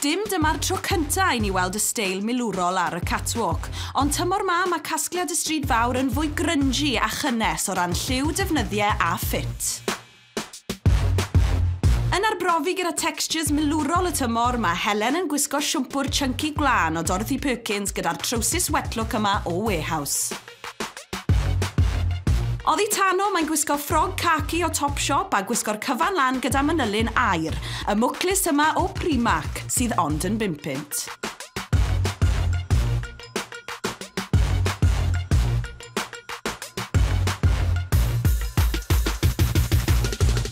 Dim dyma'r tro cynta i ni weld y steil milwrol ar y catwalk, ond tymor 'ma mae casgliad y stryd fawr yn fwy grungy a chynnes o ran lliw, defnyddiau a ffit. Yn arbrofi gyda textures milwrol y tymor, mae Helen yn gwisgo siwmpwr chunky gwlân o Dorothy Perkins gyda'r trowsus wet look yma o Warehouse. Oddi tano, mae'n gwisgo ffrog khaki o Topshop a gwisgo'r cyfan lan gyda manylyn aur, y mwclis yma o Primark, sydd ond yn 5 punt.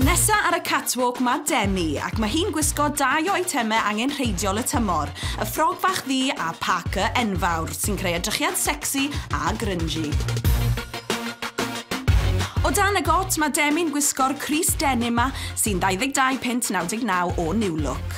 Nesa ar y catwalk mae Demi, ac mae hi'n gwisgo dau o eitemau angenrheidiol y tymor, y ffrog fach ddu a parka enfawr, sy'n creu edrychiad sexy a grungy. O dan y got, mae Demi'n gwisgo'r crys denim 'ma, sy'n 22 punt 99 o New Look.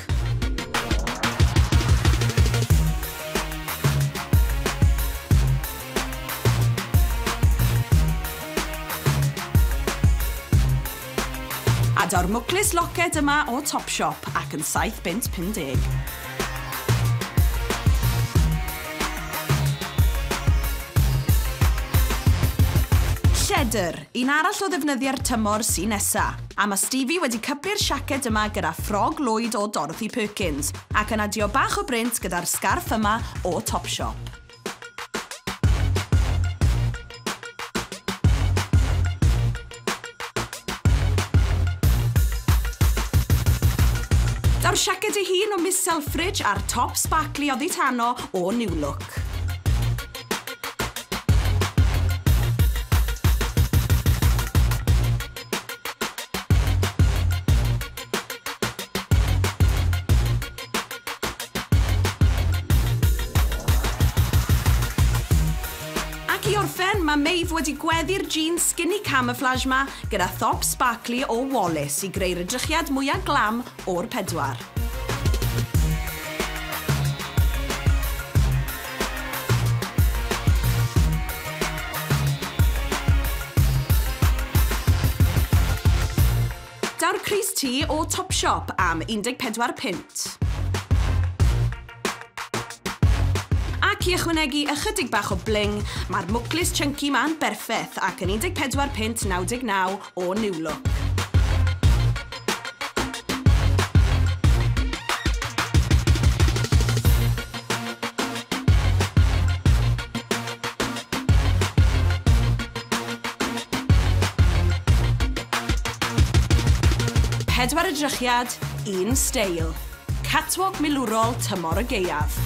A daw'r mwclis loced yma o Topshop ac yn 7 bunt 50. Lledr, un arall o ddefnyddio'r tymor sy nesa. A mae Stevie wedi cyplu'r siaced yma gyda ffrog lwyd o Dorothy Perkins ac yn adio bach o brint gyda'r sgarff yma o Topshop. Daw'r siaced ei hun o Miss Selfridge a'r top sparkly oddi tano o New Look. Ac i orffen, mae Maeve wedi gweddu'r jeans skinny camouflage ma gyda thop sparkly o Wallis i greu'r edrychiad mwyaf glam o'r pedwar. Daw'r crys T o Topshop am 14 punt. Ac i ychwanegu ychydig bach o bling, mae'r mwclis chunky ma'n berffeth ac yn 14 punt 99 o New Look. Pedwar edrychiad, un steil. Catwalk milwrol tymor y gaeaf.